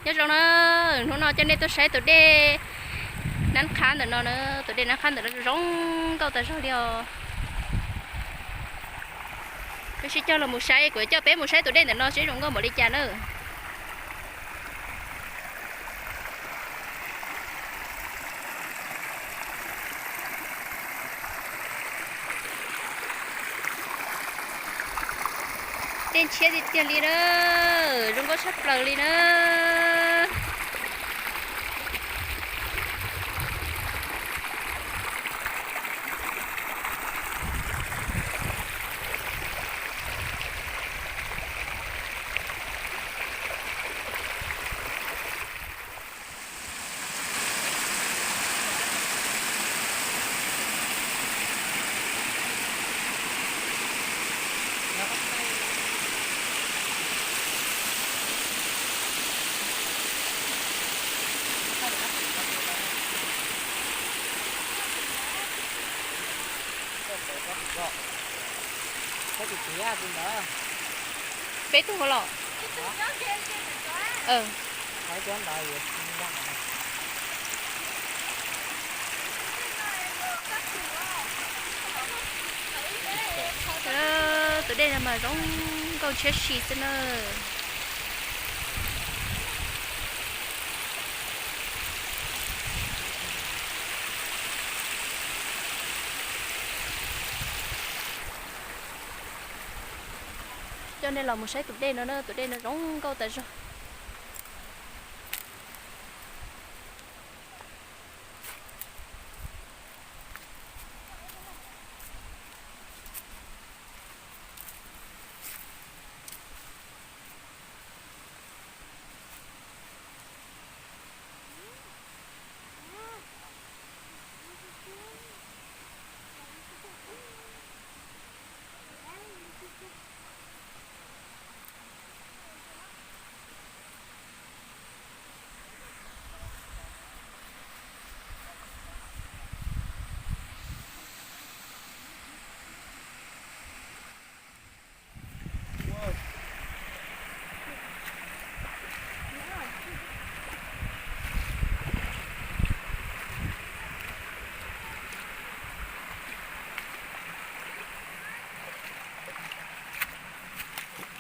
Nyob zoo na, hnub no coj nej tuaj saib tus dej Nab Qhab ntawm no na, tus dej Nab Qhab ntawm no zoo nkauj tas zog li os. Peb sib coj los mus saib, kuv coj peb mus saib tus dej ntawm no seb zoo nkauj npaum li cas na. Dej ntshiab tiag tiag li na, zoo nkauj tshaj plaws li na. Peb tug los? Tus dej no mas zoo nkauj ntshiab si xwb na. Coj nej los mus saib tus dej no na, tus dej no zoo nkauj tas zog.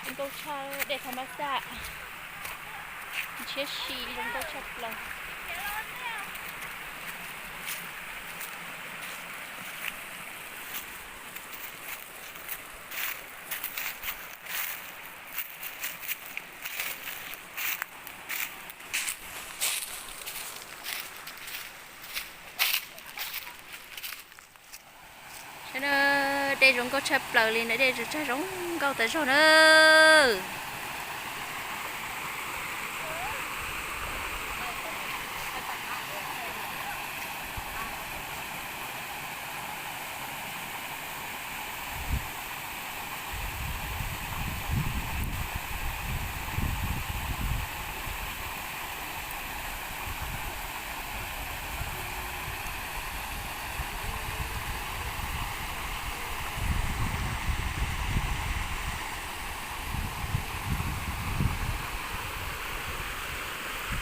Zoo nkauj tshaj, dej tha mab xaj ntshiab si zoo nkauj tshaj plaws. Dej zoo nkauj tshaj plaws li na, dej tsag zoo nkauj tas zog na.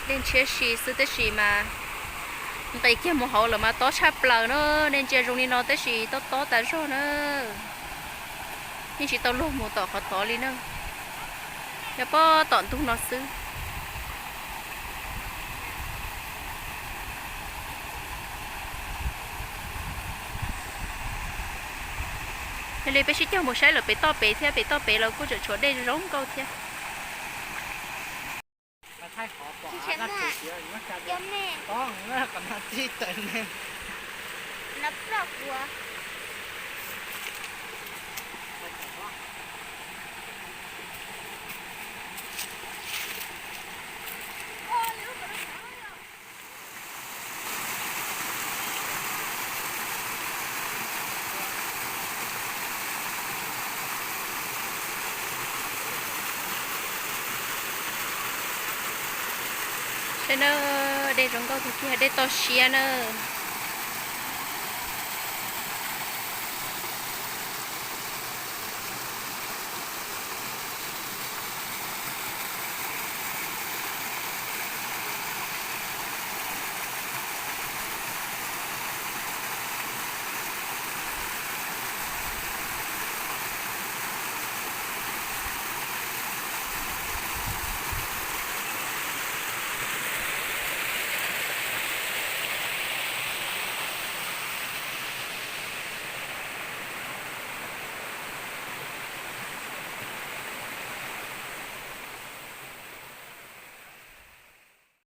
Dej ntshiab si xwb tab sis mas nqis kiag mus hauv lawm mas tob tshaj plaws na. Nej ntsia zoo li no tab sis tob tob tas zog na. Yeej tsis tau luag mus tom qhov tod li na. Yog pob tom ntug no xwb. Yog li peb sib cog mus saib lawm pem toj pem thiab, pem toj pem los kuj tseem tshuav dej zoo nkauj thiab. Saib na, dej zoo nkauj tiag tiag, dej toj siab na.